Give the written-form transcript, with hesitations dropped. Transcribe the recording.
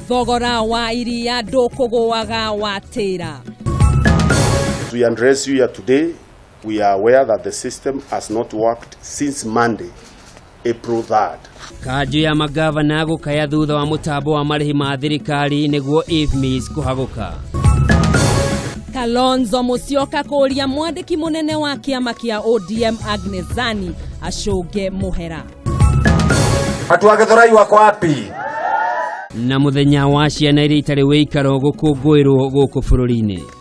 Thogora wa iria ndũkũgũaga watĩra. As we address you here today, we are aware that the system has not worked since Monday, April 3rd. Kanjũ ya magavana gũkaya thutha wa mũtambo wa marĩhi ma thirikari nĩguo IFMIS kũhagũka. Kalonzo Musyoka kũria mwandĩki mũnene wa kĩama kĩa ODM Agnes Zani acũnge mũhera. Watu wa Githurai wako wapi? Na mũthenya wa ciana iria itarĩ wĩikaro gũkũngũĩrwo gũkũ bũrũri-inĩ.